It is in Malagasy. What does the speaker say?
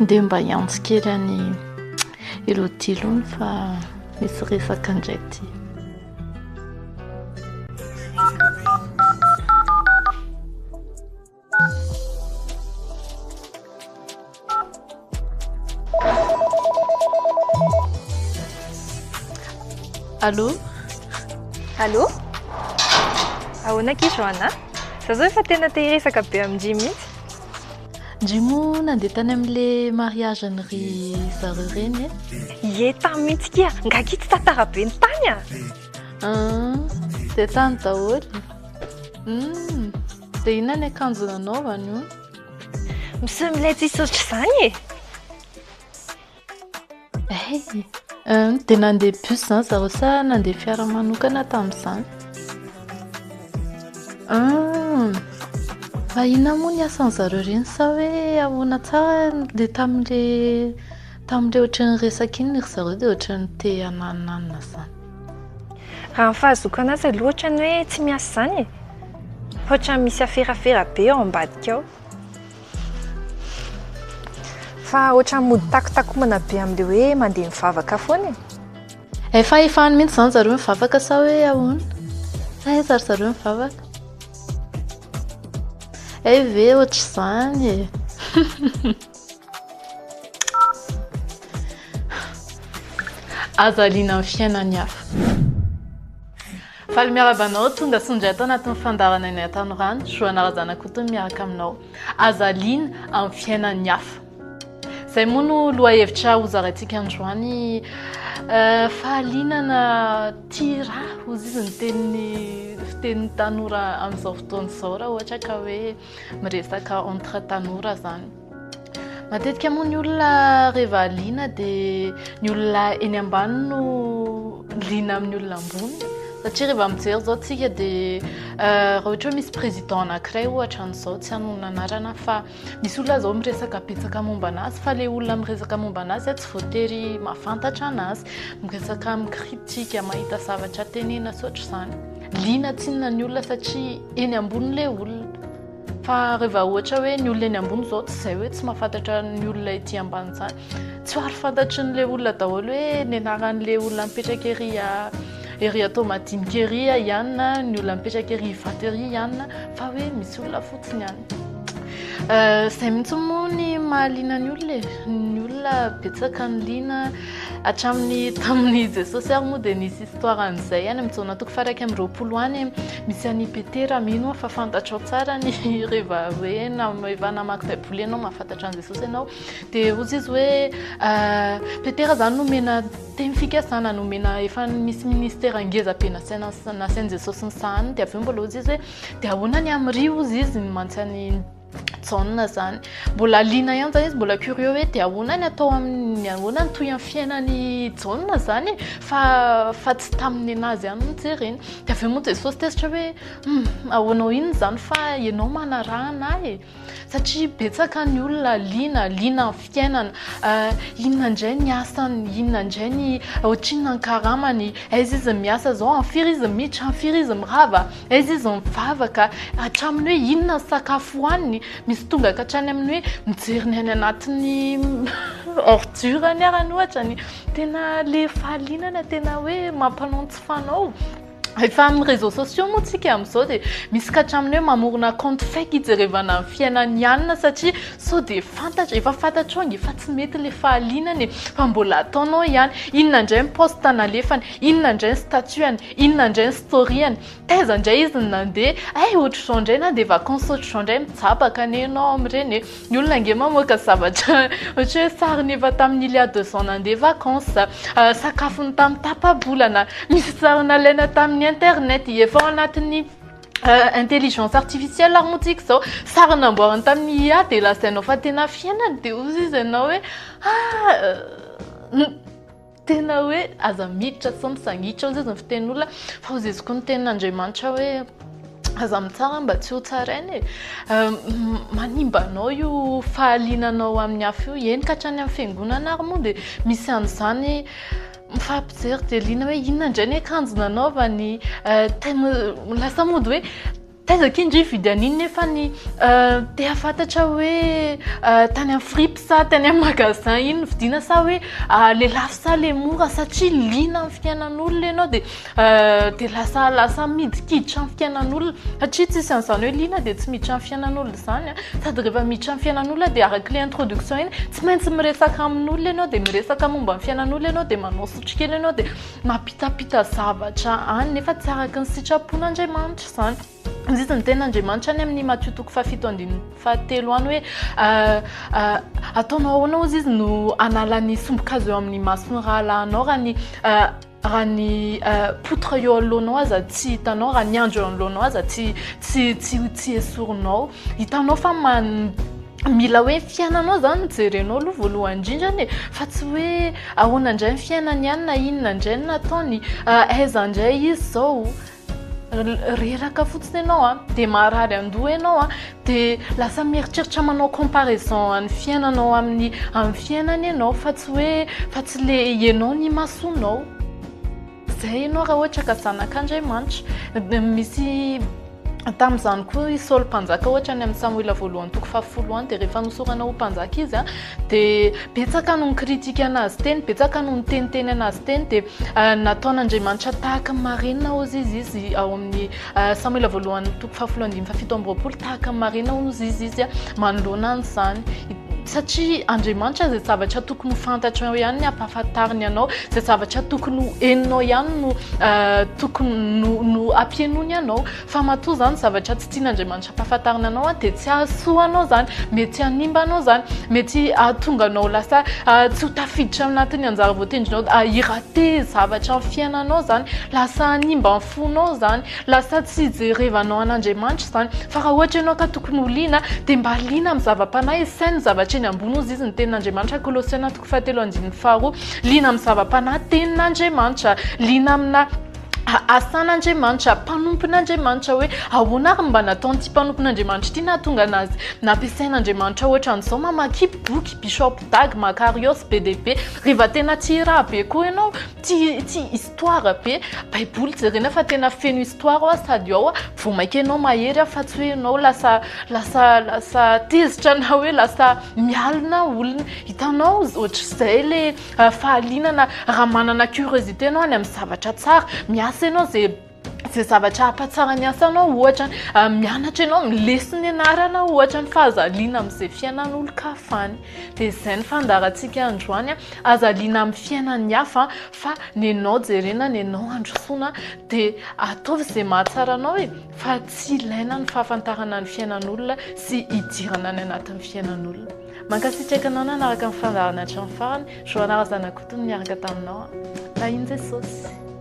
Ndeha mba hiantso kely an'i Elodie aloha fa misy resaka indray ity. Allô? Allô? Ahoana akia Johanna? Za zao efa tena te hiresaka be amin-dry mihitsy. Ndry moa nandeha tany amin'le mariage-n'ny ry zareo ireny e? Ie tany mihitsy kia, nga akia tsy tantara be ny tany a! Ah, dia tany daholo? Hum, dia inona ny akanjo nanaovany hono? Miseho milay tsisy ohatr'izany e! Hay! Hum, dia nandeha bus izany zareo sa nandeha fiara manokana tamin'izany? Hum, fa inona moa ny asan'zareo ireny sa hoe ahoana tsara ilay tamin'ilay tamin'ilay ohatran'ny resaka iny ry zareo dia ohatran'ny te hananonanona izany. Raha ny fahazoako anazy aloha ohatran'ny hoe tsy miasa izany e! Fa ohatran'ny misy aferafera be ao ambadika ao. Fa ohatran'ny mody takotakomana be amin'ilay hoe mandeha mivavaka foana e! Efa efa any mihitsy izany zareo mivavaka sa hoe ahoana? Sa aiza ry zareo mivavaka? Hay ve ohatr'izany e! Aza liana amin'ny fiainan'ny hafa. Faly miarahaba anao tonga soa indray ato anatin'ny fandaharana Ny Hatanorana, Johanna Razanakoto no miaraka aminao. Aza liana amin'ny fiainan'ny hafa. Izay moa no lohahevitra hozaraintsika androany. Eh, fahalinana tia raha, hozy izy ny tenin'ny fitenin'ny tanora amin'izao fotoana izao raha ohatra ka hoe miresaka entre tanora izany. Matetika moa ny olona rehefa liana dia ny olona eny ambany no liana amin'ny olona ambony satria rehefa mijery izao tsika dia eh, raha ohatra hoe misy président anankiray ohatra an'izao tsy hanonona anarana fa misy olona izao miresaka betsaka momba anazy fa ilay olona miresaka momba anazy tsy voatery mahafantatra anazy miresaka mikritika mahita zavatra tenena sy ohatr'izany liana tsinona ny olona satria eny ambony ilay olona Fa rehefa ohatra hoe ny olona eny ambony izao tsy izay hoe tsy mahafantatra ny olona ety ambany izany. Tsy ho ary fantatrin'ilay olona daholo hoe ny anaran'ilay olona mipetraka ery ery Toamadinika ery i anona, ny olona mipetraka ery Ivato ery i anona, fa hoe misy olona fotsiny any. Izay mihitsy moa ny mahaliana ny olona e. Ny olona betsaka ny liana hatramin'ny tamin'i Jesosy ary moa dia nisy histoire an'izay any amin'ny Jaona toko faha 21 any misy an'i Petera mino aho fa fantatrao tsara ny rehefa hoe efa namaky baiboly ianao mahafantatra an'i Jesosy ianao dia hozy izy hoe Petera izany nomena teny fikasana nomena efa misy ministera ngeza be nasaina nasain'i Jesosy nisahaniny dia avy eo mbola hozy izy hoe dia ahoana ny amin'ry hozy izy ny mantsy an'i Jaona zany. Mbola liana ihany zany izy, mbola curieux hoe dia ahoana ny atao amin'ny, ahoana ny tohin'ny fiainan'i Jaona zany e, fa fa tsy tamin'ny nenazy ihany no jerena. Dia avy eo moa Jesosy tezitra hoe hum, ahoanao inona izany fa ianao manarahana ahy e. Satria betsaka ny olona liana, liana amin'ny fiainana. Inona indray ny asany, inona indray ny, ohatrinona ny karamany, aiza izy miasa izao, amin'ny firy izy miditra, amin'ny firy izy mirava. Aiza izy mivavaka, hatramin'ny hoe inona ny sakafo hohaniny, misy tonga ka hatrany amin'ny hoe mijery ny any anatin'ny ordure-ny ary ohatra ny tena le fahalinana tena hoe mampanao ny tsy fanao. Efa amin'ny réseaux sociaux moa tsika amin'izao dia misy ka hatramin'ny hoe mamorona compte fake hijerevana ny fiainan'ny anona satria sao dia fantatra, efa fantatrao ange fa tsy mety le fahalinana e, fa mbola ataonao ihany. Inona indray ny post nalefany, inona indray ny statut-ny, Inona indray ny story-any? Taiza indray izy no nandeha? Hay ohatr'izao indray nandeha vacances ohatr'izao indray mijabaka anie ianao amin'ireny e. Ny olona ange mamoaka zavatra ohatra hoe sariny efa tamin'ny il y a deux ans nandeha vacances, sakafony tamin'ny tapa-bolana, misy sary nalaina tamin'ny internet, efa ao anatin'ny intelligence artificielle ary moa tsika izao, sary namboariny tamin'ny IA dia lazainao fa tena fiainany dia hozy izy ianao hoe ah Tena hoe aza miditra sao misangitra hozy izy ny fitenin'olona fa hozy izy koa ny tenin'Andriamanitra hoe aza mitsara mba tsy ho tsaraina e. Manimba anao io fahalinanao amin'ny hafa io, eny ka hatrany amin'ny fiangonana ary moa dia misy an'izany mifampijery dia liana hoe inona indray ny akanjo nanaovany, tena lasa mody hoe. Taiza akia ndry hividy an'iny nefa ny te hahafantatra hoe tany amin'ny fripy sa tany amin'ny magasin iny no vidiana sa hoe le lafo sa le mora satria liana amin'ny fiainan'olona ianao dia dia lasa lasa midikiditra amin'ny fiainan'olona satria tsisy an'izany hoe liana dia tsy miditra amin'ny fiainan'olona izany a, sady rehefa miditra amin'ny fiainan'olona dia araka ilay introduction iny tsy maintsy miresaka amin'olona ianao dia miresaka momba ny fiainan'olona ianao dia manao sotrokely ianao dia mampitapita zavatra any nefa tsy araka ny sitrapon'Andriamanitra izany. Izy ny tenin'Andriamanitra any amin'ny Matio toko fahafito andininy fahatelo any hoe ataonao ahoana hozy izy no hanala ny sombin-kazo eo amin'ny mason'ny rahalahinao raha ny raha ny poutre eo anoloanao aza tsy hitanao, raha ny andro eo anoloanao aza tsy tsy tsy tsy esorinao. Hitanao fa man mila hoe fiainanao zany no jerenao aloha voalohany indrindrany e, fa tsy hoe ahoana indray ny fiainany any na inona indray no nataony, aiza indray izy izao, reraka fotsiny ianao a, dia marary an-doha ianao a, dia lasa mieritreritra manao comparaison an'ny fiainanao amin'ny amin'ny fiainany ianao fa tsy hoe fa tsy le ianao ny imasoanao. Izay ianao raha ohatra ka zanak'Andriamanitra. Misy tamin'izany koa i Saoly mpanjaka ohatra any amin'ny Samoela voalohany toko fahafolo any dia rehefa nosorana ho mpanjaka izy dia betsaka no ni-critique anazy teny, betsaka no niteniteny anazy teny dia nataon'Andriamanitra tahaka ny marenina hozy izy izy ao amin'ny Samoela voalohany toko fahafolo andininy fahafito amby roapolo tahaka ny marenina hozy izy izy manoloana an'izany satria Andriamanitra izay zavatra tokony ho fantatrao ihany ny ampahafantariny anao, izay zavatra tokony ho henonao ihany no tokony no no ampihenony anao. Fa matoa izany zavatra tsy tian'Andriamanitra ampahafantarina anao dia tsy hahasoa anao izany, mety hanimba anao izany, mety hahatonga anao lasa tsy ho tafiditra ao anatin'ny anjara voatendrinao, hi-rater zavatra amin'ny fiainanao izany, lasa hanimba ny fonao izany. Lasa tsy hijerevanao an'Andriamanitra izany. Fa raha ohatra ianao ka tokony ho liana, dia mba liana amin'ny zava-panahy, saino ny zavatra eny ambony, hozy izy ny tenin'Andriamanitra, Kolosiana toko fahatelo andininy faharoa. Liana amin'ny zava-panahy, tenin'Andriamanitra. Liana amina asan'Andriamanitra, mpanompon'Andriamanitra, hoe ahoana ary mba nataon'ity mpanompon'Andriamanitra ity nahatonga anazy nampiasain'Andriamanitra ohatran'izao, mamakia boky, Bishop Dag, Makarios, be dia be. Rehefa tena tia raha be koa ianao, tia tia histoire be, baiboly jerena fa tena feno histoire ao sady ao vao maika ianao mahery fa tsy hoe ianao lasa lasa lasa tezitra na hoe lasa mialona olona. Hitanao ohatr'izay le fahalinana raha manana curiosité ianao any amin'ny zavatra tsara, miasa ianao zay izay zavatra hampatsara ny asanao ohatra mianatra ianao milesona ianarana ohatra ny fa aza liana amin'izay fiainan'olon-kafa any. Dia izay ny fandaharantsika androany, aza liana amin'ny fiainan'ny hafa fa nenao jerena, nenao androsoana dia ataovy izay mahatsara anao e, fa tsy ilaina ny fahafantarana ny fiainan'olona sy hidirana any anatin'ny fiainan'olona. Mankasitraka anao nanaraka ny fandaharana hatramin'ny farany, Joana Razanakoto no niaraka taminao. Tahin'i Jesosy.